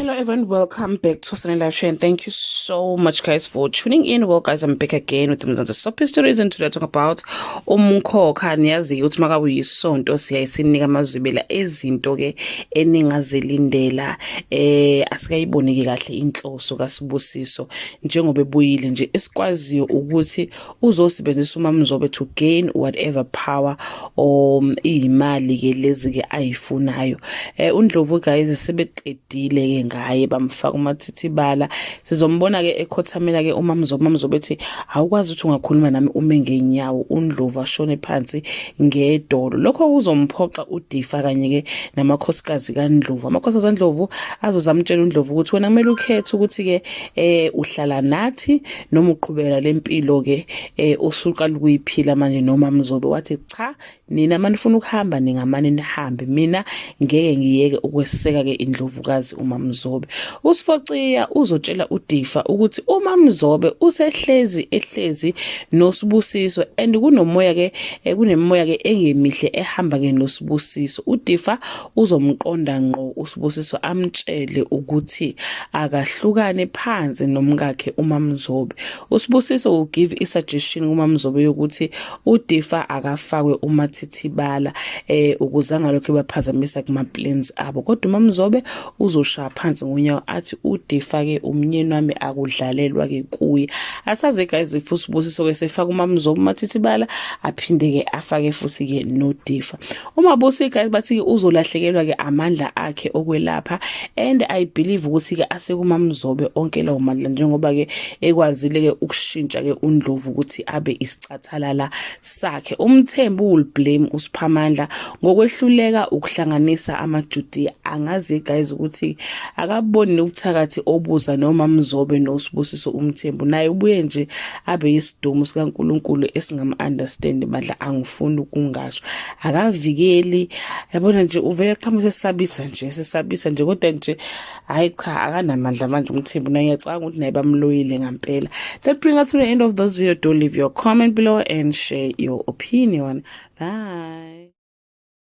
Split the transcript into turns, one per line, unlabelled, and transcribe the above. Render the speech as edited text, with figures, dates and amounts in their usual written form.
Hello everyone, welcome back to Sunny Live Show and thank you so much, guys, for tuning in. Well guys, I'm back again with the Mzansi Soapie Stories and today I talk about Umkhokha. Niyazi ukuthi makabe uyisonto siyaye sinika amazwibela ezinto ke eningazilindela. Asikayiboni ke kahle inhloso kaSibusiso njengoba ebuyile nje. Esikwaziyo ukuthi uzosebenzisa uMamzobe to gain whatever power or imali ke lezi ke ayifunayo. UNdlovu, guys, sebeqedile ke ngaye, bamfaka umathithibala. Sizombona ke ekhothamela ke uMamzobe. UMamzobe ethi, "Awukwazi ukuthi ungakhuluma nami ume ngenyawo." UNdlovu ashone phansi ngedolo. Lokho kuzomphoxa uDifa kanye ke namakhosikazi kaNdlovu. Amakhosikazi kaNdlovu azozamtshela uNdlovu ukuthi wena kumele ukhethe ukuthi ke uhlala nathi noma uqhubeka lempilo ke osuqala ukuyiphila manje noma Mzobe. Wathi, "Cha, nina manifuna ukuhamba ningamane nihambe, mina ngeke ngiyeke ukweseka ke indlovukazi uMamzobe." Usifociya uzotshela uDifa ukuthi uMamzobe usehlezi ehlezi noSibusiso and kunomoya ke kunemoya ke engemihle ehamba ke noSibusiso. UDifa uzomqonda ngqo uSibusiso, amtshele ukuthi akahlukane phansi nomkakhe uMamzobe. USibusiso will give i-suggestion kuMamzobe yokuthi uDifa akafakwe umathithibala ukuze angalokho baphazamisa kuma plans abo, kodwa uMamzobe uzoshaya phansi ngonyawo athi uDifa ke umnyeni wami, akudlalelwa ke kuye. Asaze guys if uSibusiso ke sefaka uMamzobe umathithibala, aphinde ke afake futhi ke noDifa. UMabusi, guys, bathi uzolahlekelwa ke amandla akhe okwelapha and I believe ukuthi ke asekuMamzobe onke lawo mandla, njengoba ke ekwazile ke ukushintsha ke uNdlovu ukuthi abe isicathalala sakhe. UMthembu will blame uSiphamandla ngokwehluleka ukuhlanganisa amaJudiya. Angazi guys ukuthi akaboni nobuthakathi obuza noma Mzobe noSibusiso. UMthembu naye ubuye nje abe yisidumo sikaNkuluNkulu esingam-understand bandla. Angifuni ukungasho, akavikeli, yabona nje uvele qhamuke sesabisa nje, sesabisa nje, kodwa nje hayi cha, akanamandla manje uMthembu naye. Ngiyacabanga ukuthi naye bamloyile ngampela. That brings us to the end of this video. Do leave your comment below and share your opinion. Bye.